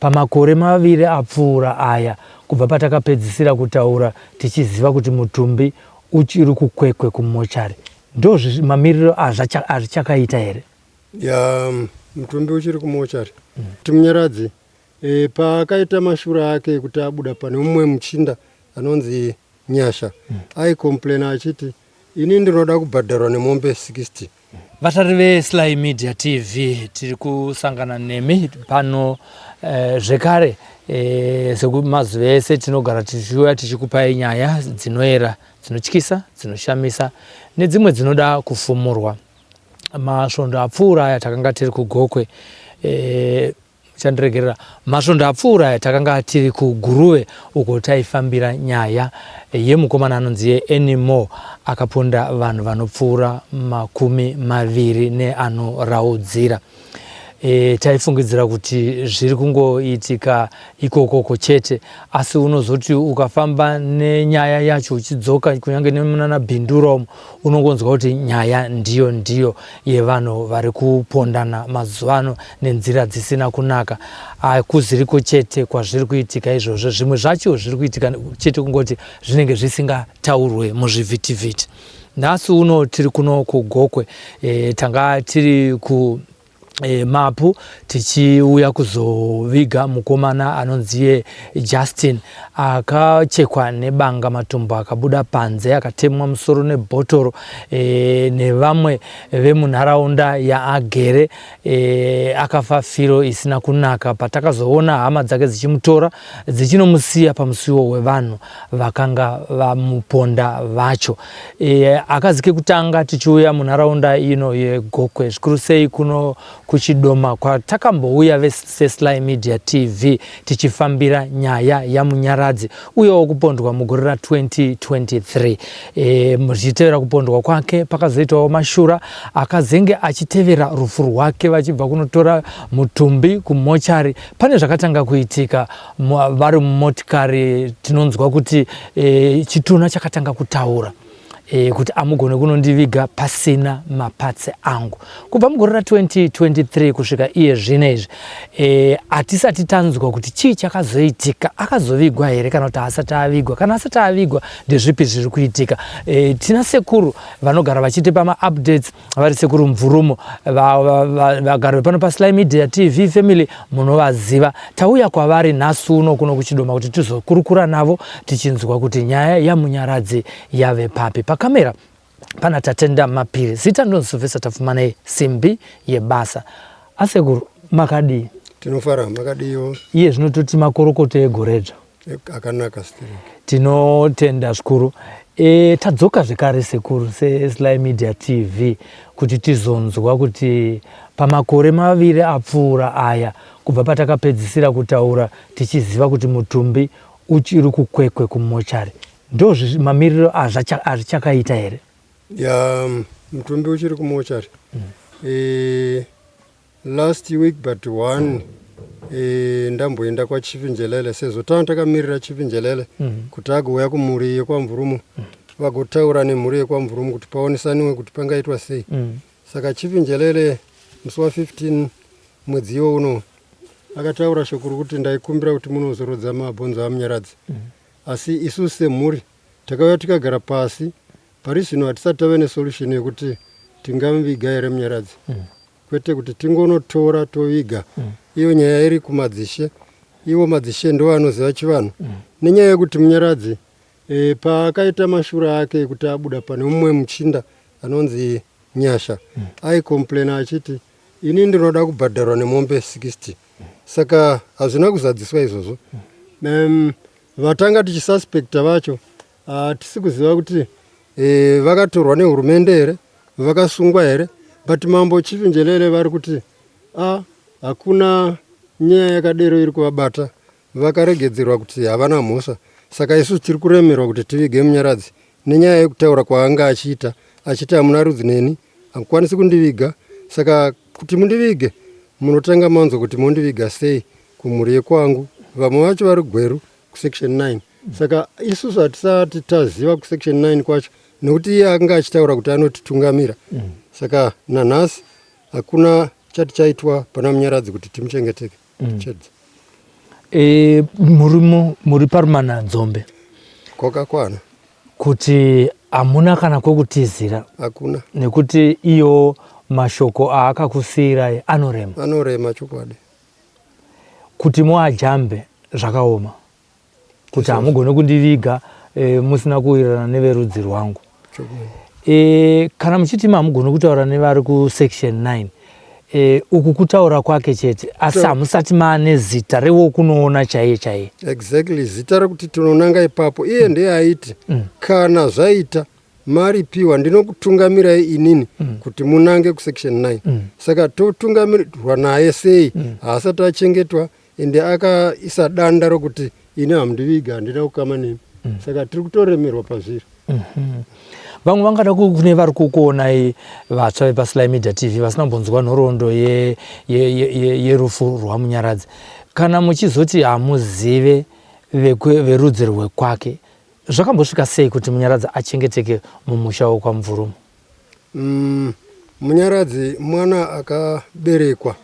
Pamakore maviri apfuura aya kubva patakapedzisira kutaura tichiziva kuti mutumbi uchiri kuKwekwe kumochari, ndozvimamiriro azvichakaita here? Ya, mutumbi uchiri kumochari. Timunyaradzi paakaita mashura ake ekuti abuda pane mumwe muchinda anonzi Nyasha, aicomplaina achiti ini ndinoda kubhadharwa nemombe 60. Vatariri veSly Media TV, tiri kusangana nemi pano zvekare sekumazuva ese tinogara tichiuya tichikupai nyaya dzinoera, dzinotyisa, dzinoshamisa nedzimwe dzinoda kufumurwa. Masvondo apfuura aya takanga tiri kuGokwe, Muchandiregerera, masvondo apfuura aya takanga tiri kuGuruve uko taifambira nyaya yemukomana anonzi iye Anymore akaponda vanhu vanopfuura 20 neanoraudzira. Taifungidzira kuti zviri kungoitika ikokoko chete, asi unozoti ukafamba nenyaya yacho uchidzoka kunyange nemunana Bindura umu unongonzwa kuti nyaya ndiyo ndiyo yevanhu vari kupondana mazuva ano nenzira dzisina kunaka. Hakuziriko chete kwazviri kuitika izvozvo, zvimwe zvacho zviri kuitika chete kungoti zvinenge zvisingataurwe muzvivhitivhiti. Nhasi uno tiri kuno kuGokwe, tanga tiri ku Mapu tichiuya kuzoviga mukomana anonziye Justin akachekwa nebanga matumbu akabuda panze akatemwa musoro nebhotoro nevamwe vemunharaunda yaagere, akafa firo isina kunaka patakazoona hama dzake dzichimutora dzichinomusiya pamusiwo wevanhu vakanga vamuponda vacho. Akazi kekutanga tichiuya munharaunda ino yeGokwe, zvikuru sei kuno kuChidoma kwatakambouya veSly Media TV tichifambira nyaya yaMunyaradzi uyo wokupondwa mugore ra 2023. Zvichitevera kupondwa kwake pakazoitawo mashura akazenge achitevera rufu rwake vachibva kunotora mutumbi kumochari. Pane zvakatanga kuitika vari mumotikari, tinonzwa kuti chitunha chakatanga kutaura kuti amugone kunondiviga pasina mapatsi angu. Kubva mugore ra 2023 kusvika iye zvino izvi, hatisati tanzwa kuti chii chakazoitika, akazovigwa here kana kuti haasati avigwa. Kana asati avigwa ndezvipi zviri kuitika? Tina sekuru vanogara vachitipa maupdates, vari sekuru Mvurumo, vagari vepano paSly Media TV family munovaziva. Tauya kwavari nhasi uno kuno kuChidoma kuti tizokurukura navo tichinzwa kuti nyaya yaMunyaradzi yave papi. Pakamera pana Tatenda Mapiri, zita ndonzi Sylvester Tapfumanei, simbi yebasa. Asekuru, makadii? Tinofara, makadiiwo? Iye zvino toti makorokoto egoredzva. Akanaka stereki. Tinotenda zvikuru. Tadzoka zvekare sekuru seSly Media TV kuti tizonzwa kuti pamakore maviri apfuura aya kubva patakapedzisira kutaura tichiziva kuti mutumbi uchiri kuKwekwe kumochari, ndozvimamiriro azvichakaita here? Ya, mutumbi uchiri kumochari. Last week but one, ndamboenda kwaChief Njelele sezvo tanga takamirira Chief Njelele kuti agouya kumhuri yekwaMvurumo, vagotaura nemhuri yekwaMvurumo kuti paonesaniwe kuti pangaitwa sei. Saka Chief Njelele musi wa15 mwedzi iwo uno akataura shoko rokuti ndaikumbira kuti munozorodza mabhonzo aMunyaradzi. Asi isusu semhuri takauya tikagara pasi, pari zvino hatisati tave nesolution yekuti tingamuviga here Munyaradzi. Kwete kuti tingonotora toviga. Iyo nyaya iri kumadzishe, ivo madzishe ndo anoziva chivanhu. Nenyaya yekuti Munyaradzi paakaita mashura ake ekuti abuda pane mumwe muchinda anonzi Nyasha, aicomplaina achiti ini ndinoda kubhadharwa nemombe 60. Saka hazvina kuzadziswa izvozvo. Vatanga tichisuspecta vacho hatisi kuziva kuti vakatorwa nehurumende here, vakasungwa here, but mambo Chief Njelele vari kuti hakuna nyaya yakadero iri kuvabata, vakaregedzerwa kuti havana mhosva. Saka isusu tiri kuremerwa kuti tivige Munyaradzi nenyaya yekutaura kwaanga achiita, achiti hamuna rudzi neni, hamukwanisi kundiviga, saka kuti mundivige munotanga manzwa kuti mondiviga sei kumhuri yekwangu. Vamwe vacho vari Gweru kusection 9, saka isusu hatisati taziva kusection 9 kwacho nekuti iye anga achitaura kuti anotitungamira. Saka nanhasi hakuna chati chaitwa pana Munyaradzi kuti timuchengeteke. Chedza. E, murimo muri parumananzombe. Kwakakwana. Kuti hamuna kana kwekutizira. Hakuna. Nekuti iyo mashoko aakakusiyirai anorema. Anorema chokwadi. Kuti muajambe zvakaoma. Kuti hamugone kundiviga e, musina kuwirirana neverudzi rwangu. E, kana muchiti hamugone kutaura nevari kusection 9 e, uku kutaura kwake chete asi hamusati maane zita rewokunoona chaiye chaiye. Exactly, zita rekuti tinonanga ipapo iye ndiye aiti kana zvaita maripiwa ndinokutungamirai inini kuti munange kusection 9. Saka totungamirwa naye sei? Haasati achengetwa ende akaisa danda rokuti ini hamundiviga, handina kukama nemi. Saka tiri kutoremerwa pazviri. Vamwe vangada kune vari kukuonai vatsva vepaSly Media TV vasina kumbonzwa nhoroondo yerufu rwaMunyaradzi, kana muchizoti hamuzive verudzi rwekwake, zvakambosvika sei kuti Munyaradzi achengeteke mumusha wekwaMvurumo? Munyaradzi mwana akaberekwa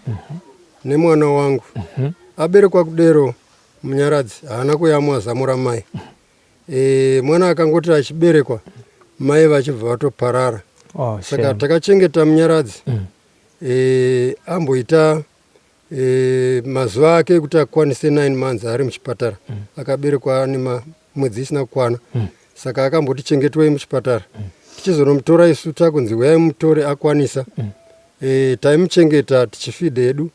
nemwana wangu. Aberekwa kudero, Munyaradzi haana kuyamwa zamu ramai. Mwana akangoti achiberekwa, mai vachibva vatoparara. Oh, saka shame. Takachengeta Munyaradzi amboita mazuva ake ekuti akwanise 9 months ari muchipatara. Akaberekwa nemwedzi isina kukwana. Saka akamboti chengetwei muchipatara. Tichizonomutora isu takunzi uyai mutore akwanisa. Taimuchengeta tichifidha hedu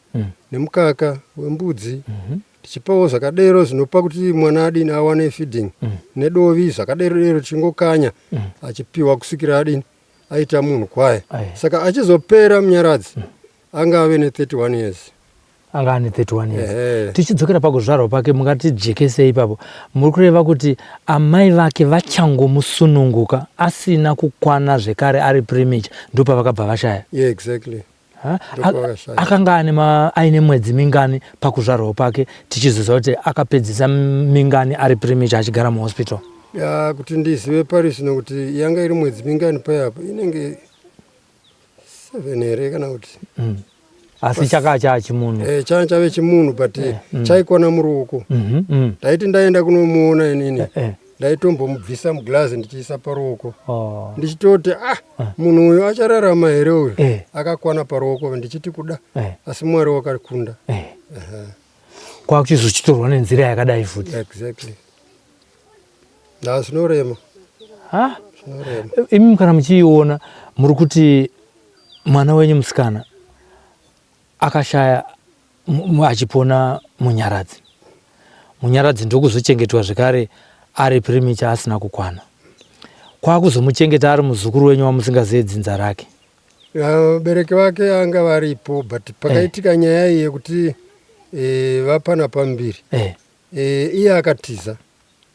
nemukaka wembudzi, tichipawo zvakadero zvinopa kuti mwana adini awane feeding nedovi zvakadero dero, tichingokanya achipiwa kusvikira adini aita munhu kwaye. Saka achizopera Munyaradzi anga ave ne31 years. Anga ane 31 years. Ehe. Tichidzokera pakuzvarwa pake, mungatijekesei ipapo? Muri kureva kuti amai vake vachangomusununguka asina kukwana zvekare ari premature ndopavakabva vashaya? Yeah, exactly. Ha? Ndopavakashaya. Akanga aine mwedzi mingani pakuzvarwa pake, tichizoziva kuti akapedzisa mingani ari premature achigara muhospital? Ya, kuti ndizive pari zvino kuti yanga iri mwedzi mingani payapa, inenge 7 here kana kuti Asi chaka chachimunhu. Changa chave chimunhu, but chaikwana muruoko. Ndaiti ndaenda kunomuona inini, ndaitombomubvisa muglazi ndichiisa paruoko, ndichitoti, ah, munhu uyu achararama here uyu? Akakwana paruoko, ndichiti kuda, asi Mwari wakakunda. Kwakuchizochitorwa nenzira yakadai futi. Exactly, nda zvinorema. Ha? Zvinorema. Imi kana muchiiona, muri kuti mwana wenyu musikana akashaya achipona Munyaradzi, Munyaradzi ndokuzochengetwa zvekare ari premature asina kukwana, kwakuzomuchengeta ari muzukuru wenyu wamusingazive dzinza rake. Vabereki vake anga varipo, but pakaitika nyaya iyi yekuti vapana pambiri, iye akatiza.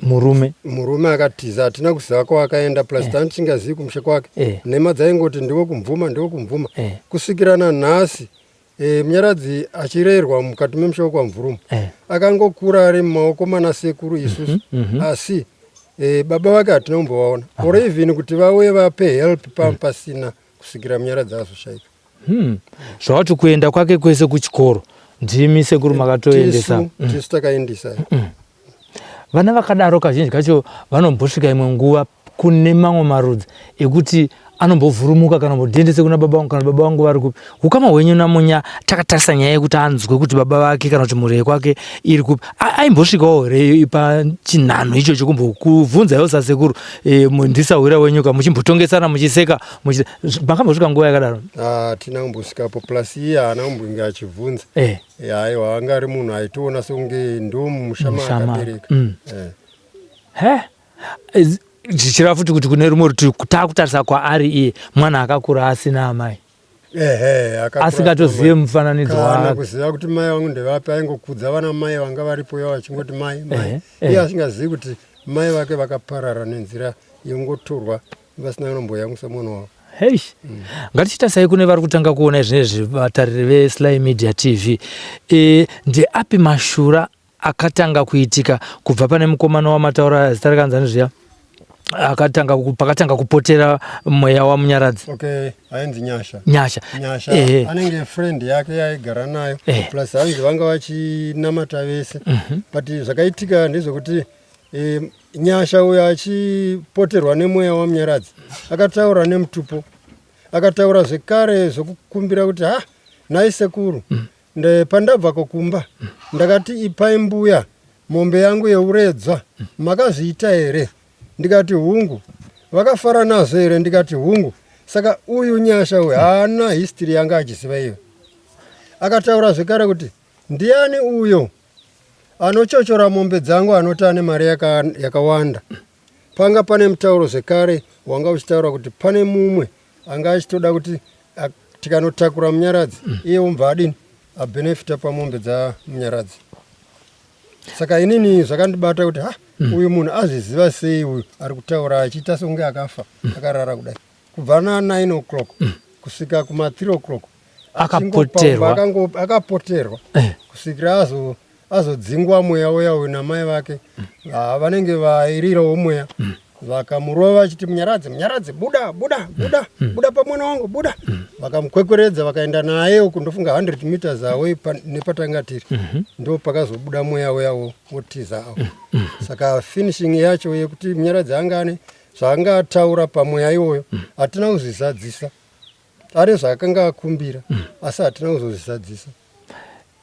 Murume? Murume akatiza, hatina kuziva kwaakaenda, plus tani tisingazivi kumusha kwake. Nhema dzaingoti ndiwo kumvuma, ndiwo kumvuma, kusvikira nanhasi. Munyaradzi achirerwa mukati memusha wekwaMvurumo, akangokura ari mumaoko mana sekuru isusu, asi baba vake hatina kumbovaona or even kuti vauye vape help pasina kusvikira Munyaradzi azoshaika. Zvawati kuenda kwake kwese kuchikoro ndimi sekuru makatoendesa? Tisu takaendesa. Vana vakadaro kazhinji kacho vanombosvika imwe nguva kune mamwe marudzi ekuti anombovhurumuka kana mbondiendese kuna baba vangu, kana baba vangu vari kupi. Ukama hwenyu naMunya, takatarisa nyaya yekuti anzwe kuti baba vake kana kuti mhuri yekwake iri kupi, aimbosvikawo here pachinhanho ichocho kumbokubvunzaiwo sasekuru, ndisahwira wenyuka, muchimbotongesana, muchiseka, makambosvika nguva yakadaro? Hatina kumbosvikapo, plus iye haana kumbonge achibvunza. Aiwa, anga ari munhu aitoona sekunge ndo mumusha Mushama. maakabereka. He, zvichireva futi kuti kune rumwe rutivi taakutarisa kwaari iye mwana akakura asina amai, Ehe, akakura. Asingatozive mufananidzo kana wake. Kuziva kuti mai vangu ndevapi. Aingokudza vana mai vanga varipo ivo vachingoti mai, mai, iye asingazivi kuti mai vake vakaparara nenzira yongotorwa vasina kunomboyamwisa mwana wavo. Hei, ngatichitasai kune vari kutanga kuona izvinezvi, vatariri veSly Media TV. Ndeapi mashura akatanga kuitika kubva pane mukomana wamataura zita rakanzani zviya? Akatanga pakatanga kupotera mweya waMunyaradzi. Okay, ainzi Nyasha. Nyasha. Nyasha anenge friend yake yaigara nayo, plus hanzi vanga vachinamata vese. But zvakaitika ndezvekuti Nyasha uyo achipoterwa nemweya waMunyaradzi akataura nemutupo, akataura zvekare zvokukumbira kuti, "Ha, nhai sekuru, pandabvako kumba ndakati ipai mbuya mombe yangu yeuredzwa, makazviita here? Ndikati hungu. Vakafara nazvo here? Ndikati hungu." Saka uyu Nyasha uyu haana history yanga achiziva iyo. Akataura zvekare kuti, "Ndiani uyo anochochora mombe dzangu anoti ane mari yakawanda?" Panga pane mutauro zvekare wanga uchitaura kuti pane mumwe anga achitoda kuti tikanotakura Munyaradzi, iye umbva adini, abhenefita pamombe dzaMunyaradzi. Saka inini zvakandibata kuti, ha, uyu munhu azviziva sei uyu ari kutaura achiita sekunge akafa, akarara kudai kubva na9 o'clock kusvika kuma3 o'clock? Akapoterwa. Akapoterwa kusvikira azodzingwa mweya uya uyu namai vake. Ah, vanenge vairirawo mweya, vakamurova vachiti, "Munyaradzi, Munyaradzi, buda, buda, buda, buda pamwana wangu, buda." Vakamukwekweredza, vakaenda naye uku, ndofunga 100 meters away nepatanga tiri, ndo pakazobuda mweya uya wotiza awo. Saka finishing yacho yekuti Munyaradzi anga ane zvaanga ataura pamweya iwoyo hatina kuzvizadzisa. Ane zvaakanga akumbira, asi hatina kuzozvizadzisa.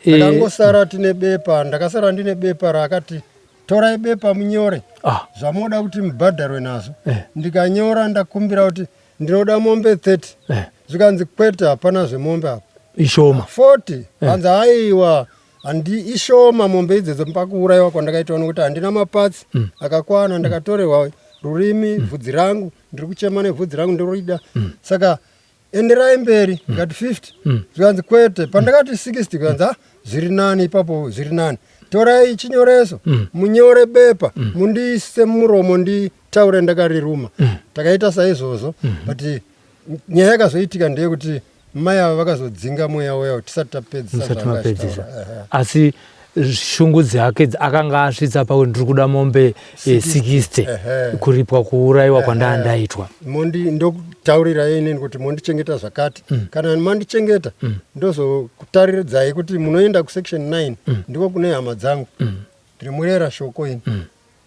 Takangosara tine bepa, ndakasara ndine bepa raakati, "Torai bepa munyore zvamunoda kuti mubhadharwe nazvo." Ndikanyora, ndakumbira kuti ndinoda mombe 30. Zvikanzi, "Kwete, hapana zvemombe apa." Ishoma. 40. Hanzi, "Aiwa, handi ishoma mombe idzodzo pakuurayiwa kwandakaitwa, nokuti handina maparts akakwana. Ndakatorerwa rurimi, bvudzi rangu, ndiri kuchema nebvudzi rangu, ndorida. Saka enderai mberi." Ndikati 50. Zvikanzi, "Kwete." Pandakati 60, zvikanzi, "Ah, zviri nani ipapo, zviri nani. Torai chinyoreso, munyore bepa, mundiise muromo, nditaure ndakariruma." Takaita saizvozvo, but nyaya yakazoitika ndeyekuti mai ava vakazodzinga mweya uya tisati tapedzisa. Musati Zvaanga mapedzisa. achitaura. Ehe. Asi shungu dzake akanga asvitsa pakuti ndiri kuda mombe 60 kuripwa kuurayiwa kwandaa ndaitwa. Mondi ndokutaurirai inini kuti mondichengeta zvakati, kana mandichengeta ndozokutaridzai kuti munoenda kusection 9, ndiko kune hama dzangu, ndiri murera shoko ini.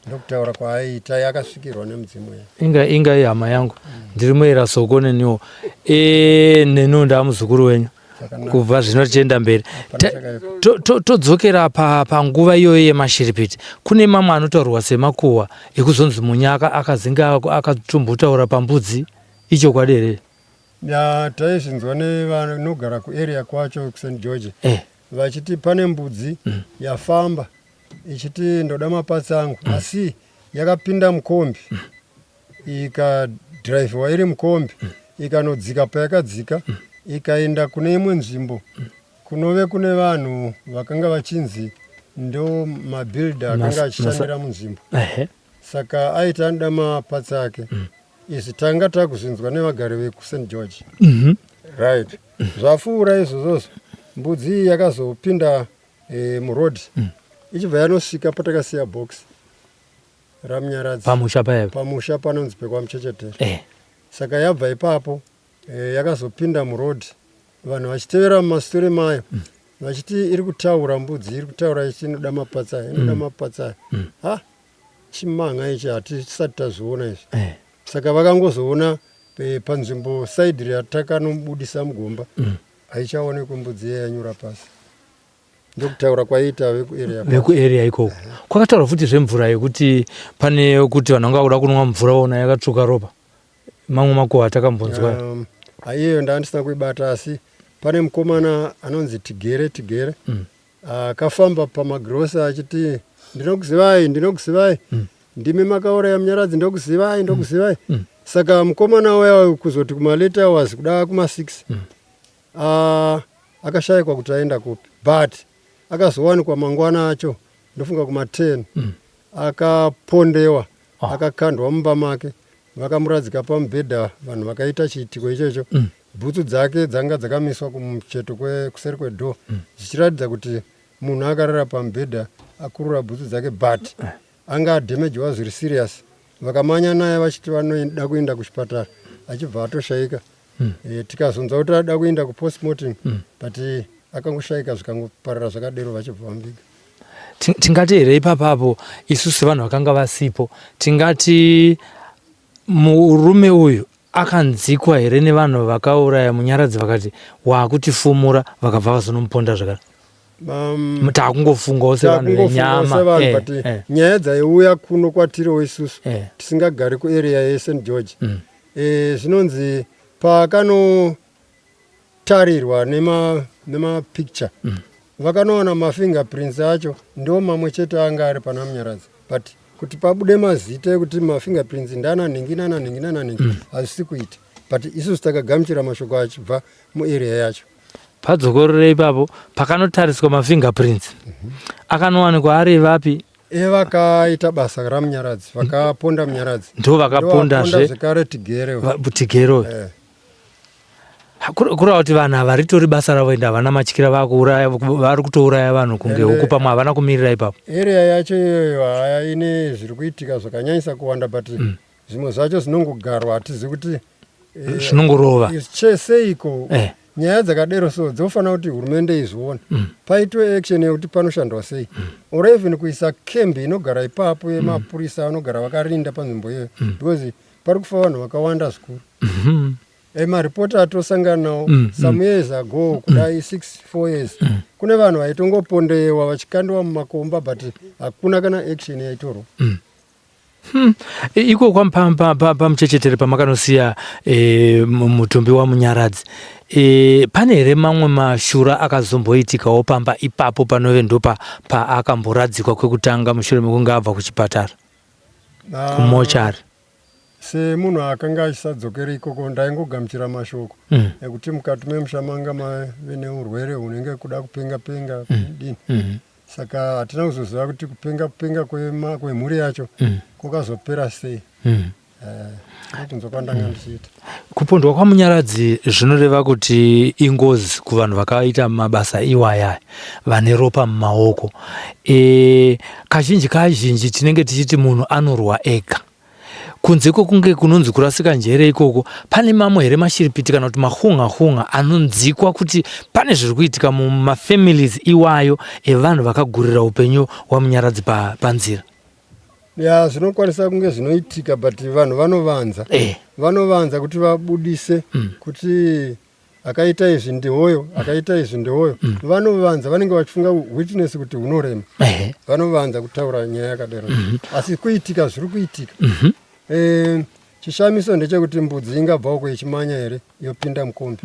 Ndokutaura kwaaiita, akasvikirwa nemudzimu ya. Inga ihama yangu, ndiri muyera soko neniwo. Neniwo ndaamuzukuru wenyu. Zvakanaka. Kubva zvino tichienda mberi. Hapana chakaipa. Todzokera panguva iyoyo yemashiripiti. Kune mamwe anotaurwa semakuhwa ekuzonzi Munyaka akazinge akatombotaura pambudzi. Ichokwadi here? Ya, taizvinzwa nevanogara kuarea kwacho kuSt George, vachiti pane mbudzi yafamba ichiti, "Ndoda maparts angu," asi yakapinda mukombi, ikadhiraivhiwa iri mukombi, ikanodzika payakadzika, ikaenda kune imwe nzvimbo kunove kune vanhu vakanga vachinzi ndo mabuilder akanga achishandira munzvimbo. Saka aiti anoda maparts ake. Izvi tanga takuzvinzwa nevagari vekuSt George. Right, zvapfuura izvozvozvo, mbudzi iyi yakazopinda muroad, ichibva yanosvika patakasiya box raMunyaradzi. Pamusha paya. Pamusha panonzi pekwaMuchechetera. Saka yabva ipapo, yakazopinda muroad, vanhu vachitevera mumashure mayo, vachiti iri kutaura, mbudzi iri kutaura ichi, inoda maparts aya, inoda maparts aya. Ha, chimanga ichi hatisati tazviona izvi. Saka vakangozoona panzvimbo side ratakanobudisa mugomba, haichaonekwi mbudzi iya, yanyura pasi. Ndokutaura kwaiita vekuarea. Vekuarea ikoko. Kwakataurwa futi zvemvura, yekuti pane kuti vanhu vanga kuda kunwa mvura, ona yakatsvuka ropa. Mamwe makuhwa atakambonzwa. Iyeyo ndandisina kuibata, asi pane mukomana anonzi Tigere Tigere akafamba pamagirosa achiti, "Ndinokuzivai, ndinokuzivai, ndimi makauraya Munyaradzi, ndokuzivai, ndokuzivai." Saka mukomana uya kuzoti kumalate hours, kuda kuma6, akashayikwa kuti aenda kupi, but akazowanikwa mangwana acho, ndofunga kuma10, akapondewa. Akakandwa mumba make, vakamuradzika pamubhedha. Vanhu vakaita chiitiko ichocho, bhutsu dzake dzanga dzakamiswa kumucheto kuseri kwedoor, zvichiratidza kuti munhu akarara pamubhedha akurura bhutsu dzake, but anga adhemejiwa zviri serious. Vakamanya naye vachiti vanoda kuenda kuchipatara, achibva atoshaika. Tikazonzwa kuti ada kuenda kupostmortem, but akangoshayika, zvikangoparara zvakadero, vachibva vamuviga. Tingati here ipapapo, isu sevanhu vakanga vasipo, tingati murume uyu akanzikwa here nevanhu vakauraya Munyaradzi, vakati wakutifumura, vakabva vazonomuponda zvakare? Takungofungawo sevanhu venyama. Sevanhu, but nyaya dzaiuya kuno kwatiriwo isusu tisingagari kuarea yeSt George, zvinonzi paakanotarirwa nemapicture, vakanowana mafingerprints acho ndo mamwe chete anga ari pana Munyaradzi, but kuti pabude mazita ekuti mafingerprints ndana nhingi nana nhingi nana nhingi, hazvisi kuita. But isusu takagamuchira mashoko achibva muarea yacho. Padzokorore ipapo, pakanotariswa mafingerprints akanowanikwa ari vapi? Evakaita basa raMunyaradzi, vakaponda Munyaradzi. Ndo vakapondazve zvekare Tigere. Tigero. Kureva kuti vanhu ava ritori basa ravo, ende havana matyira, vakuuraya, vari kutouraya vanhu kunge huku, pamwe havana kumirira ipapo. Area yacho iyoyo haya ine zviri kuitika zvakanyanyisa kuwanda, but zvimwe zvacho zvinongogarwa, hatizivi kuti zvinongorova. Cheseiko nyaya dzakadero. So dzofanira kuti hurumende izvione, paitwe action yekuti panoshandwa sei, or even kuisa kembi inogara ipapo yemapurisa vanogara vakarinda panzvimbo iyoyo, because pari kufa vanhu vakawanda zvikuru. Maripoti atosangana nawo some years ago, kudai 6 4 years, kune vanhu vaitongopondewa vachikandiwa mumakomba, but hakuna kana action yaitorwa. Iko pamuchechetere pamakanosiya mutumbi waMunyaradzi, pane here mamwe mashura akazomboitikawo pamba ipapo, panove ndo paakamboradzikwa kwekutanga mushure mekunge abva kuchipatara, kumochari? Semunhu akanga achisadzokera ikoko, ndaingogamuchira mashoko ekuti mukati memusha manga mave neurwere hunenge kuda kupenga penga, dini. Saka hatina kuzoziva kuti kupenga penga kwemhuri yacho kwakazopera sei. Ndokunzwa kwandanga ndichiita. Kupondwa kwaMunyaradzi zvinoreva kuti ingozi kuvanhu vakaita mabasa iwaya, vane ropa mumaoko. Kazhinji kazhinji tinenge tichiti munhu anorwa ega, kunze kwekunge kunonzi kurasika njere ikoko. Pane mamwe here mashiripiti kana kuti mahunga hunga anonzikwa kuti pane zviri kuitika mumafamilies iwayo evanhu vakagurira upenyu hwaMunyaradzi panzira? Ya, zvinokwanisa kunge zvinoitika, but vanhu vanovanza. Vanovanza kuti vabudise kuti akaita izvi ndihoyo, akaita izvi ndihoyo. Vanovanza, vanenge vachifunga witness kuti hunorema. Vanovanza kutaura nyaya yakadaro, asi kuitika zviri kuitika. Chishamiso ndechekuti mbudzi ingabva uko ichimanya here, yopinda mukombi?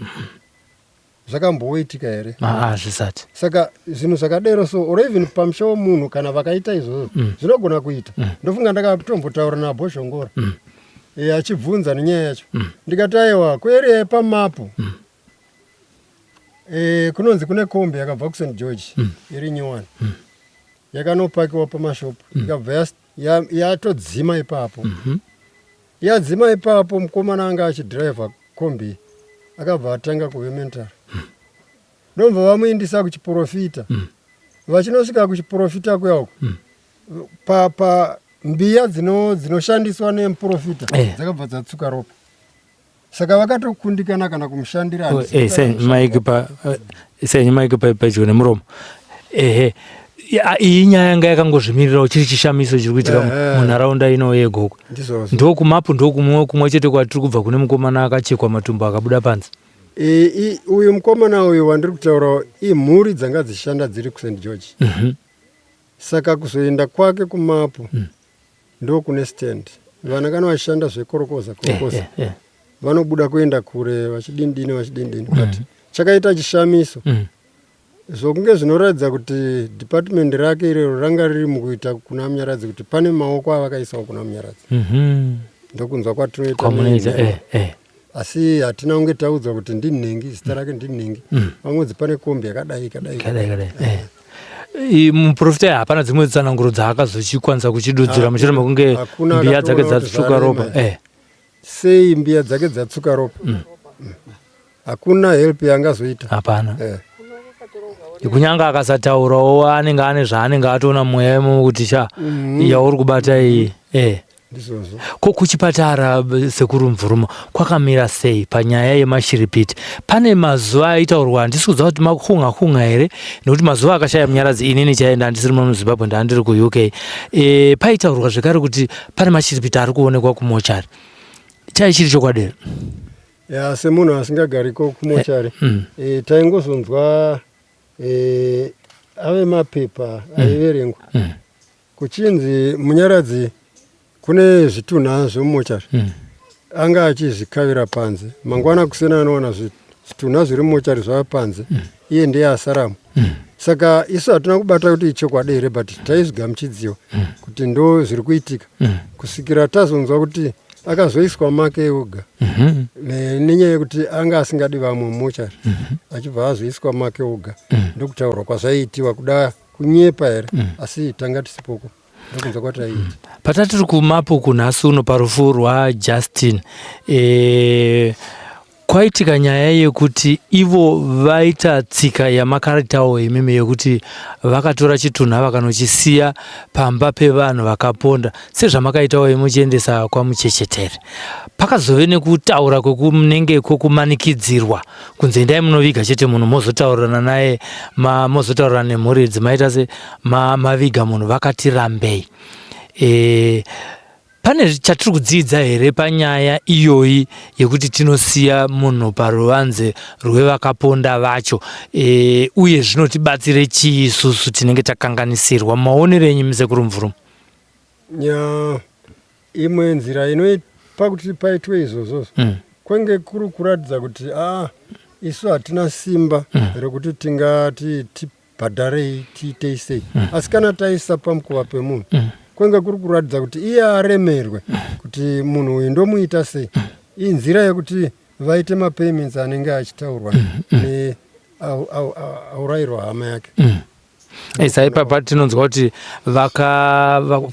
Zvakamboitika here? Aa, zvisati. Saka zvinhu zvakadero so, or even pamusha womunhu, kana vakaita izvozvo, zvinogona kuita. Ndofunga ndakatombotaura naBhoshongora, achibvunza nenyaya yacho. Ndikati aiwa, kuarea yepamapo kunonzi kune kombi yakabva kuSt George iri nyowani, yakanopakiwa pamashopu, ikabva yatodzima ipapo. Yadzima ipapo, mukomana anga achidhiraivha kombi akabva atanga kuve mental. Ndomva vamuindisa kuchiprofita. Vachinosvika kuchiprofita kuya uko, pa mbiya dzinoshandiswa nemuprofita dzakabva dzatsuka ropa, saka vakatokundikana kana kumushandira. Handisi kuti Mic pa senyi, mic pedyo nemuromo. Ehe, iyi nyaya yanga yakangozvimirirawo, chiri chishamiso chiri kuitika munharaunda ino yeGokwe. Ndizvozvo. Ndokumapu, ndokumwe kumwe chete kwatiri kubva kune mukomana akachekwa matumbu akabuda panze. Uyu mukomana uyu wandiri kutaurawo, imhuri dzanga dzichishanda dziri kuSt George. Saka kuzoenda kwake kumapu, ndokune stand, vana kana vachishanda zvekorokoza korokoza, vanobuda kuenda kure vachidini dini vachidini dini, but chakaita chishamiso zvokunge zvinoratidza kuti department rake irero ranga riri mukuita kuna Munyaradzi, kuti pane maoko avakaisawo kuna Munyaradzi. Ndokunzwa kwatinoita. Kwamunoita. Asi hatina kunge taudzwa kuti ndinhingi, zita rake ndinhingi. Vamwedzi pane kombi yakadai ikadai. Kadai kadai. Muprofita hapana dzimwe tsananguro dzaakazochikwanisa kuchidudzira mushure mekunge Hakuna mbiya dzake akatoona kuti dzatsuka ropa? Zvarema. Sei mbiya dzake dzatsuka ropa? Hakuna help yaangazoita. Hapana. Kunyange akasataurawo, anenge ane zvaanenge atoona mumweya imomo kuti sha, yauri kubata iyi. Ndizvozvo. Ko kuchipatara sekuru Mvurumo kwakamira sei panyaya yemashiripiti? Pane mazuva aitaurwa, handisi kuziva kuti makunga kunga here, nekuti mazuva akashaya Munyaradzi inini chaiye ndandisiri muno muZimbabwe, ndandiri kuUK. E, paitaurwa zvekare kuti pane mashiripiti ari kuonekwa kumochari. Chai chiri chokwadi here? Ya, semunhu asingagariko kumochari, e, taingozonzwa e, ave mapepa aiverengwa kuchinzi Munyaradzi kune zvitunha zvemumochari anga achizvikavira panze. Mangwana kuseni anowana zvitunha zviri mumochari zvava panze, iye ndiye asaramo. Saka isu hatina kubata kuti ichokwadi here, but taizvigamuchidziwa kuti ndo zviri kuitika, kusvikira tazonzwa kuti akazoiswa make oga nenyaya yekuti anga asingadi vamwe mumochari, achibva azoiswa make oga. Ndokutaurwa kwazvaiitiwa, kuda kunyepa here, asi tanga tisipoko, ndokunzwa kwataiita. Patatiri kuMapuku nhasi uno parufu rwaJustin, kwaitika nyaya yekuti ivo vaita tsika yamakaritawo imimi yekuti vakatora chitunha vakanochisiya pamba pevanhu vakaponda, sezvamakaitawo muchiendesa kwaMuchechetere. Pakazove nekutaura kwekunenge kwekumanikidzirwa kunzi endai munoviga chete munhu, mozotaurirana naye, mozotaurirana nemhuri idzi, maita se maviga munhu, vakati rambei. Pane chatiri kudzidza here panyaya iyoyi yekuti tinosiya munhu paruvanze rwevakaponda vacho, uye zvinotibatsire chii isusu tinenge takanganisirwa? Maonero enyu, Misekuru Mvurumo? Nya, imwe nzira inoipa kuti paitwe izvozvozvo kwenge kuri kuratidza kuti aa, isu hatina simba rekuti tingati tibhadharei, tiitei sei, asi kana taisa pamukova pemunhu, kwenge kuri kuratidza kuti iye aremerwe kuti munhu uyu ndomuita sei. Inzira yekuti vaite mapayments anenge achitaurwa neaurayirwa hama yake. Esa ipapa tinonzwa kuti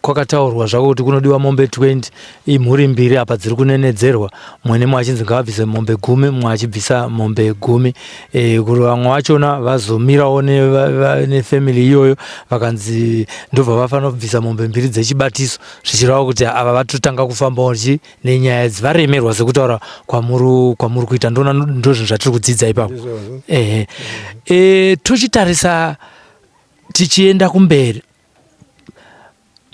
kwakataurwa zvako kuti kunodiwa mombe 20, imhuri mbiri apa dziri kunenedzerwa, mumwe nemumwe achinzi ngavabvise mombe 10, mumwe achibvisa mombe 10. Kuri vamwe vachona vazomirawo nefamily iyoyo, vakanzi ndobva vafanira kubvisa mombe mbiri dzechibatiso, zvichireva kuti ava vatotanga kufambawo nenyaya idzi, varemerwa sekutaura kwamuri kuita. Ndona ndozvinhu zvatiri kudzidza ipapo. Ehe, tochitarisa tichienda kumberi,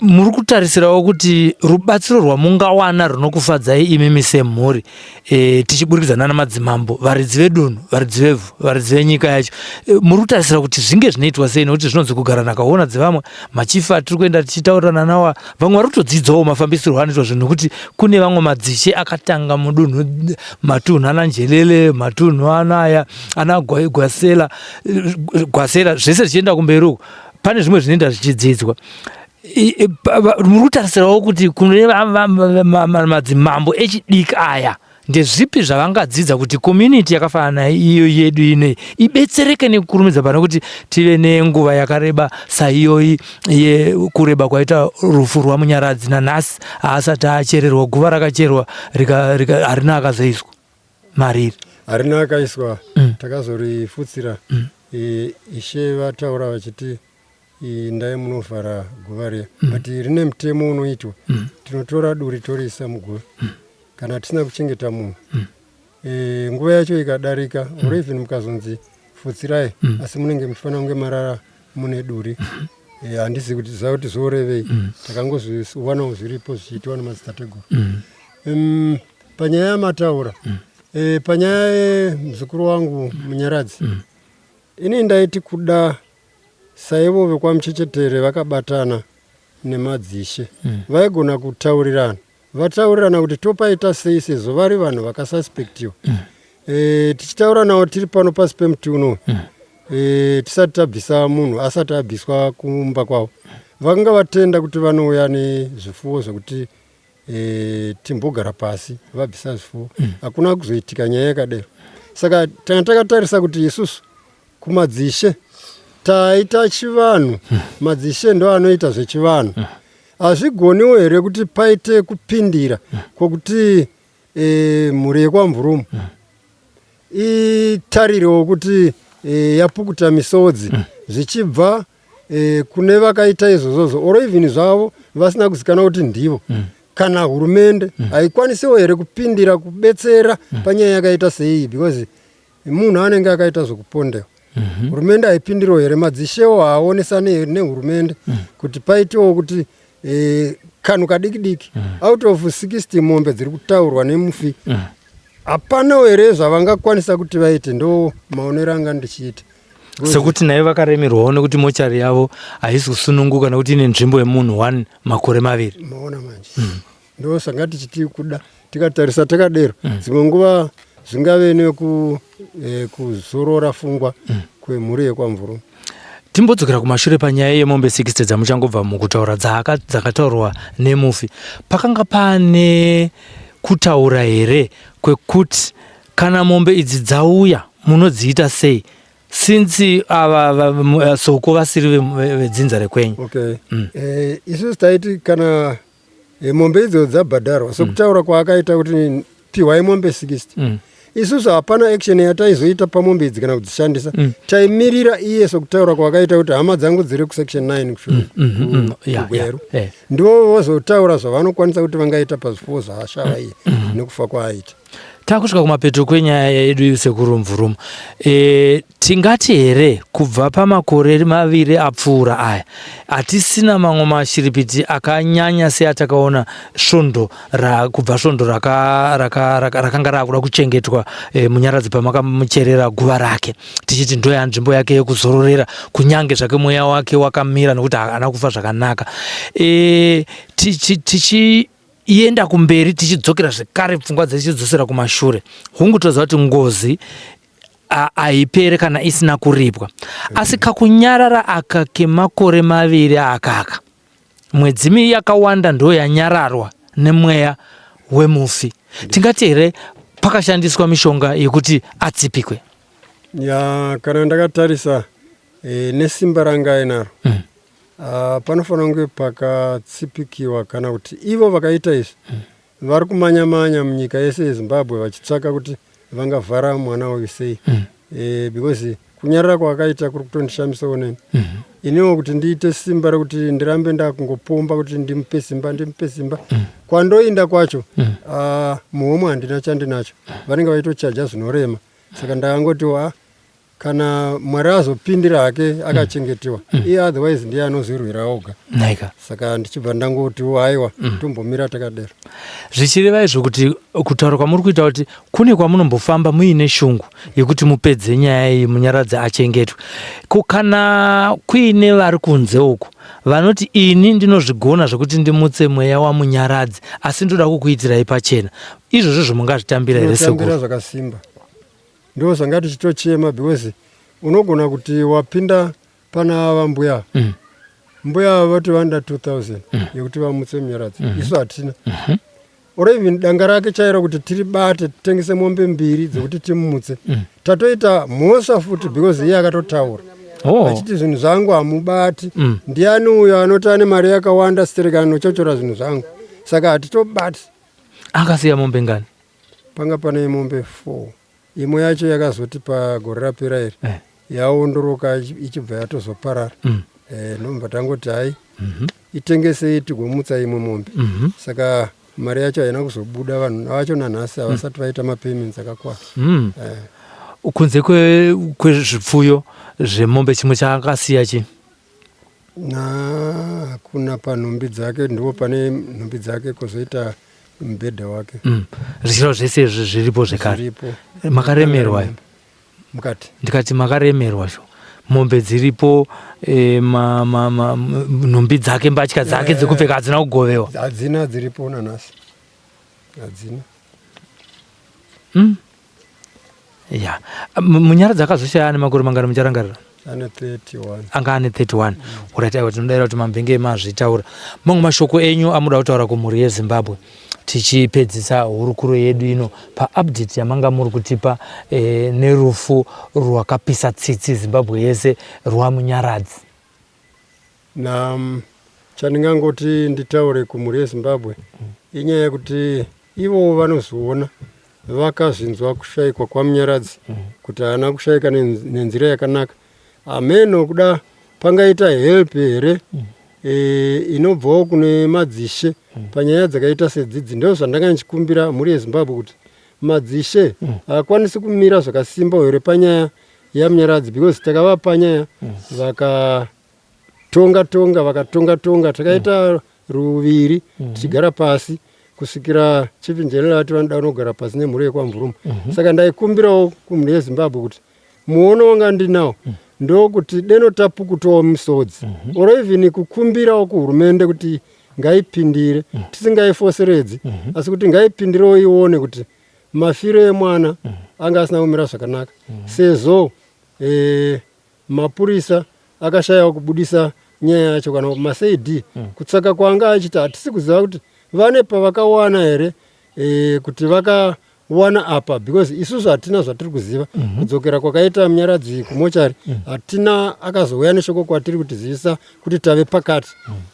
muri kutarisirawo kuti rubatsiro rwamungawana runokufadzai imimi semhuri, tichiburikidza nana madzimambo, varidzi vedunhu, varidzi vevhu, varidzi venyika yacho, muri kutarisira kuti zvinge zvinoitwa sei? Nekuti zvinonzi kugara nakaona dzevamwe machifa tiri kuenda tichitaurirana nawo, vamwe vari kutodzidzawo mafambisirwo anoitwa zvinhu, nekuti kune vamwe madzishe akatanga mudunhu, matunhu ana Njelele, matunhu anaya ana Gwasela, Gwasela, zvese zvichienda kumberi uko, pane zvimwe zvinoenda zvichidzidzwa. Muri kutarisirawo kuti kune madzimambo echidiki aya ndezvipi zvavangadzidza kuti community yakafanana iyo yedu inei ibetsereke nekukurumidza, pane kuti tive nenguva yakareba saiyoyi yekureba kwaita rufu rwaMunyaradzi, nanhasi haasati achererwa guva, rakacherwa harina akazoiswa mariri. Harina akaiswa. Takazorifutsira. Ishe vataura vachiti ndai munovhara guva riya, but rine mutemo unoitwa. Tinotora duri toriisa muguva kana tisina kuchengeta munhu. Nguva yacho ikadarika, or even mukazonzi futsirai, asi munenge muchifanira kunge marara mune duri. Handisi kuti ziva kuti zvorevei. Takangozviwanawo zviripo zvichiitwa nemadzitateguru. Panyaya yamataura, panyaya yemuzukuru wangu Munyaradzi, ini ndaiti kuda saivo vekwaMuchechetere vakabatana nemadzishe, vaigona kutaurirana, vataurirana kuti topaita sei, sezvo vari vanhu vakasuspectiwa. Tichitaura navo tiri pano pasi pemuti uno, tisati tabvisa munhu, asati abviswa kumba kwavo, vakanga vatenda kuti vanouya nezvifuwo zvekuti timbogara pasi vabvisa zvifuwo. Hakuna kuzoitika nyaya yakadero. Saka tanga takatarisa kuti isusu kumadzishe taita chivanhu, madzishe ndo anoita zvechivanhu. Hazvigoniwo here kuti paite kupindira kwokuti mhuri yekwaMvurumo itarirewo kuti yapukuta misodzi zvichibva kune vakaita izvozvozvo, or even zvavo vasina kuzikanwa kuti ndivo? Kana hurumende haikwanisewo here kupindira kubetsera panyaya yakaita seiyi? Because munhu anenge akaita zvokupondewa, hurumende haipindiriwo here? Madzishewo haaonesane nehurumende kuti paitewo kuti kanhu kadiki diki out of 60 mombe dziri kutaurwa nemufi, hapanawo here zvavangakwanisa kuti vaite? Ndo maonero anga ndichiita. Sekuti naivo vakaremerwawo nekuti mochari yavo haisi kusununguka, nekuti ine nzvimbo yemunhu 1 makore 2. Maona manje, ndo sanga tichiti kuda tikatarisa takadero, dzimwe nguva zvingave neku kuzorora fungwa kwemhuri yekwaMvurumi. Timbodzokera kumashure panyaya yemombe 60 dzamuchangobva mukutaura, dzakataurwa nemufi. Pakanga pane kutaura here kwekuti kana mombe idzi dzauya munodziita sei, since ava Soko vasiri vedzinza rekwenyu? Okay. Isusu taiti kana mombe idzo dzabhadharwa, sokutaura kwaakaita kuti piwai mombe 60, isusu hapana action yataizoita pamombe idzi kana kudzishandisa. Taimirira iye, sokutaura kwaakaita kuti hama dzangu dziri kuSection 9 kuGweru, ndivo vozotaura zvavanokwanisa kuti vangaita pazvifuwo zvaashava iye nekufa kwaaita. Takusvika kumapeto kwenyaya yedu, Sekuru Mvurumo. Tingati here kubva pamakore 2 apfuura aya hatisina mamwe mashiripiti akanyanya seatakaona svondo kubva svondo rakanga raakuda kuchengetwa Munyaradzi, pamakamucherera guva rake, tichiti ndoya nzvimbo yake yekuzororera, kunyange zvake mweya wake wakamira nokuti haana kufa zvakanaka? Tichienda kumberi, tichidzokera zvekare, pfungwa dzichidzosera kumashure, hungu toziva kuti ngozi haipere kana isina kuripwa, asi kakunyarara aka kemakore 2 akaka, mwedzi yakawanda ndo yanyararwa nemweya wemufi, tingati here pakashandiswa mishonga yekuti atsipikwe? Ya, kana ndakatarisa nesimba ranga ainaro, panofanira kunge pakatsipikiwa, kana kuti ivo vakaita izvi vari kumanya-manya munyika yese yeZimbabwe vachitsvaka kuti vangavhara mwana uyu sei, because kunyarara kwakaita kuri kutondishamisawo neni. Iniwo kuti ndiite simba rekuti ndirambe ndakungopomba kuti ndimupe simba, ndimupe simba, kwandoinda kwacho, muhomwe handina chandinacho, vanenge vaitochaja zvinorema. Saka ndakangoti ah, kana Mwari azopindira hake akachengetiwa iye, otherwise ndiye anozvirwira oga. Naika. Saka ndichibva ndangotiwo haiwa, tombomira takadero. Zvichireva izvo kuti kutaura kwamuri kuita kuti kune kwamunombofamba muine shungu yekuti mupedze nyaya iyi, Munyaradzi achengetwe. Ko kana kuine vari kunze uku vanoti ini ndinozvigona zvekuti ndimutse mweya waMunyaradzi, asi ndoda kukuitirai pachena, izvozvo zvomungazvitambira here, Tinotambira sekuru? zvakasimba. Ndo zvanga tichitochema, because unogona kuti wapinda pana ava mbuya, mbuya ava vati vanoda 2000 yekuti vamutse Munyaradzi, isu hatina, or even danga rake chairo kuti tiribate titengese mombe mbiri dzekuti timumutse. Tatoita mhosva futi, because iye akatotaura achiti zvinhu zvangu hamubati. Ndiani uyo anoti ane mari yakawanda stereka anochochora zvinhu zvangu? Saka hatitobati. Akasiya mombe ngani? Panga pane mombe 4. Imwe yacho yakazoti pagore rapera iri yaondoroka, ichibva yatozoparara. Ndomba tangoti hai, itengesei tigomutsa imwe mombe. Saka mari yacho haina kuzobuda. Vanhu vacho nanhasi havasati vaita mapayments akakwana. Kunze kwezvipfuyo zvemombe, chimwe chaakasiya chii? Na hakuna. Panhumbi dzake, ndipo pane nhumbi dzake, kwozoita mubhedha wake. Zvichireva zvese izvi zviripo zvekare? Zviripo. Makaremerwa. Mukati? Ndikati makaremerwa sho, mombe dziripo, nhumbi dzake, mbatya dzake dzekupfeka hadzina kugovewa? Hadzina, dziripo nanhasi, hadzina. Ya, Munyaradzi akazoshaya ane makore mangani, mucharangarira? Ane 31. Anga ane 31. Alright, aiwa, tinodayira kuti mambenge mazvitaura. Mamwe mashoko enyu amuda kutaura kumhuri yeZimbabwe tichipedzisa hurukuro yedu ino paupdate yamanga muri kutipa nerufu rwakapisa tsitsi Zimbabwe yese rwaMunyaradzi? Na chandingangoti nditaure kumhuri yeZimbabwe inyaya yekuti ivowo vanozoona vakazvinzwa kushayikwa kwaMunyaradzi, kuti haana kushayika nenzira yakanaka. Hameno kuda pangaita help here. Inobvawo kune madzishe panyaya dzakaita sedzidzi. Ndo zvandanga ndichikumbira mhuri yeZimbabwe kuti madzishe haakwanisi kumira zvakasimba here panyaya yaMunyaradzi, because takavapa nyaya, vakatonga tonga, vakatonga tonga, takaita ruviri tichigara pasi kusvikira Chief Njelele ati vanoda kunogara pasi nemhuri yekwaMvurumo. Saka ndaikumbirawo kumhuri yeZimbabwe kuti muono wanga ndinawo ndokuti deno tapukutowo misodzi or even kukumbirawo kuhurumende kuti ngaipindire, tisingaifoseredzi, asi kuti ngaipindirewo ione kuti mafiro emwana anga asina kumira zvakanaka, sezvo mapurisa akashayawo kubudisa nyaya yacho kana maCID kutsvaka kwanga achiti hatisi kuziva kuti vane pavakawana here, kuti vakawana apa, because isusu hatina zvatiri kuziva. Kudzokera kwakaita Munyaradzi kumochari, hatina akazouya neshoko kwatiri kutizivisa kuti tave pakati.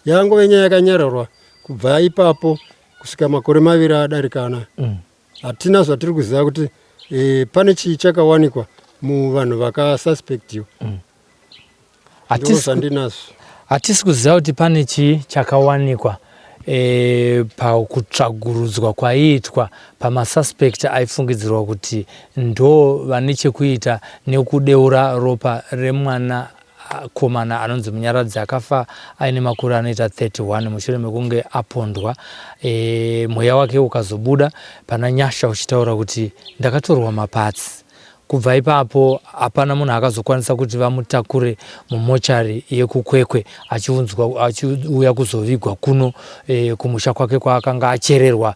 Yangove nyaya yakanyararwa kubva ipapo kusvika makore 2 adarikana. Hatina zvatiri kuziva kuti pane chii chakawanikwa muvanhu vakasuspectiwa. Ndo zvandinazvo. Hatisi kuziva kuti pane chii chakawanikwa pakutsvagurudzwa kwaiitwa pamasuspect aifungidzirwa kuti ndo vane chekuita nekudeura ropa remwana komana anonzi Munyaradzi, akafa aine makore anoita 31 mushure mekunge apondwa. Mweya wake ukazobuda pana Nyasha uchitaura kuti ndakatorwa maparts. Kubva ipapo hapana munhu akazokwanisa kuti vamutakure mumochari yekuKwekwe achiunzwa achiuya kuzovigwa kuno kumusha kwake kwaakanga achererwa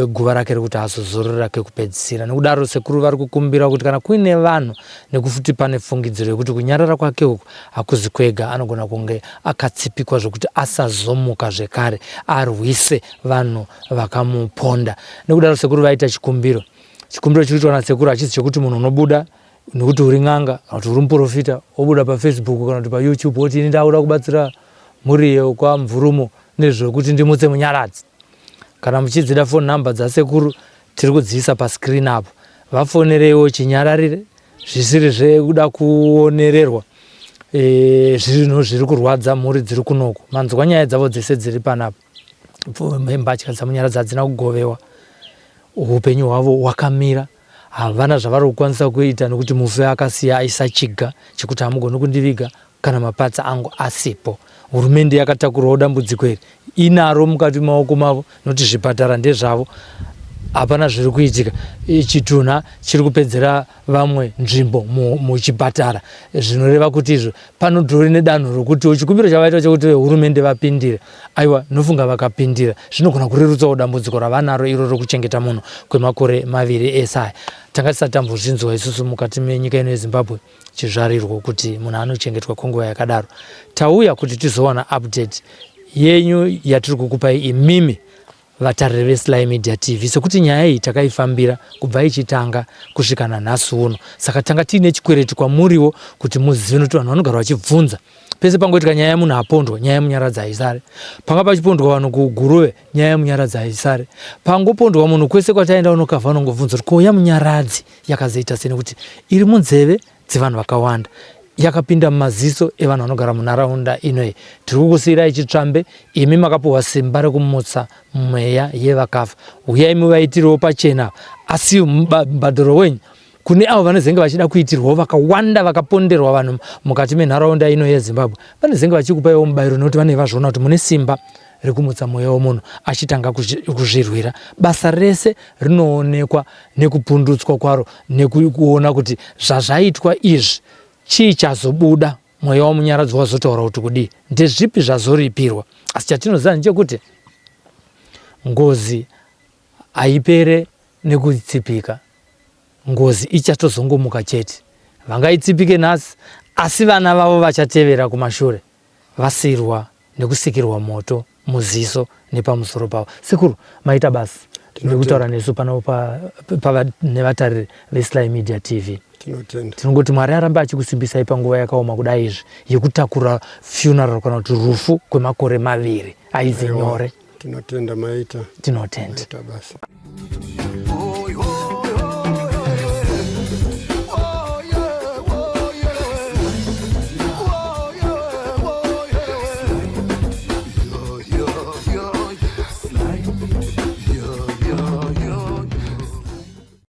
guva rake rekuti azozorora kekupedzisira. Nekudaro sekuru vari kukumbira kuti kana kuine vanhu, nekuti pane fungidziro yekuti kunyarara kwake uku hakuzi kwega, anogona kunge akatsipikwa zvekuti asazomuka zvekare arwise vanhu vakamuponda. Nekudaro sekuru vaita chikumbiro. Chikumbiro chiri kuitwa nasekuru hachisi chekuti munhu unobuda nekuti uri n'anga kana kuti uri muprofita, wobuda paFacebook kana kuti paYouTube woti ini ndakuda kubatsira mhuri yekwaMvurumo nezvekuti ndimutse Munyaradzi. Kana muchidzida phone number dzasekuru, tiri kudziisa pascreen apo. Vafonereiwo chinyararire, zvisiri zvekuda kuonererwa. Zvinhu zviri kurwadza mhuri dziri kunoku. Manzwa nyaya dzavo dzese dziri panapa. Mbatya dzaMunyaradzi hadzina kugovewa, upenyu hwavo hwakamira, havana zvavari kukwanisa kuita nekuti mufi akasiya aisa chiga chekuti hamugoni kundiviga kana maparts angu asipo. Hurumende yakatakurawo dambudziko iri, inaro mukati maoko mavo nokuti zvipatara ndezvavo. Hapana zviri kuitika, chitunha chiri kupedzera vamwe nzvimbo muchipatara, zvinoreva kuti izvo panotori nedanho rokuti chikumbiro chavaita chekuti vehurumende vapindire. Aiwa, nofunga vakapindira zvinogona kurerutsawo dambudziko ravanaro iro rokuchengeta munhu kwemakore 2 ese aya. Tanga tisati tambozvinzwa isusu mukati menyika ino yeZimbabwe, chizvarirwo kuti munhu anochengetwa kwenguva yakadaro. Tauya kuti tizowana update yenyu yatiri kukupai imimi vatariri veSly Media TV, sekuti nyaya iyi takaifambira kubva ichitanga kusvika nanhasi uno. Saka tanga tiine chikwereti kwamuriwo kuti muzive, nokuti vanhu vanogara vachibvunza pese pangoitika nyaya yemunhu apondwa, nyaya yeMunyaradzi haisare. Panga pachipondwa vanhu kuGuruve, nyaya yeMunyaradzi haisare. Pangopondwa munhu kwese kwataenda unokavha, unongobvunza kuti ko yaMunyaradzi yakazoita sei, nekuti iri munzeve dzevanhu vakawanda, yakapinda mumaziso evanhu vanogara munharaunda inoyi. Tiri kukusiyirai chitsvambe, imi makapiwa simba rekumutsa mweya yevakafa. Uyai muvaitirewo pachena, asi mubhadharo wenyu kune avo vanozenge vachida kuitirwawo. Vakawanda vakaponderwa vanhu mukati menharaunda ino yeZimbabwe vanozenge vachikupaiwo mubayiro, nekuti vanenge vazviona kuti mune simba rekumutsa mweya wemunhu achitanga kuzvirwira. Basa rese rinoonekwa nekupundutswa kwaro nekuona kuti zvazvaitwa izvi chii chazobuda, mweya waMunyaradzi wazotaura kuti kudii, ndezvipi zvazoripirwa. Asi chatinoziva ndechekuti ngozi haipere nekutsipika, ngozi ichatozongomuka chete. Vangaitsipike nhasi, asi vana vavo vachatevera kumashure vasirwa nekusikirwa moto muziso nepamusoro pavo. Sekuru, maita basa nekutaura nesu pano nevatariri veSly Media TV. Tinongoti Mwari arambe achikusimbisai panguva yakaoma kudai izvi yekutakura funeral kana kuti rufu kwemakore 2, haizi nyore. Tinotenda, maita. Tinotenda. Maita basa.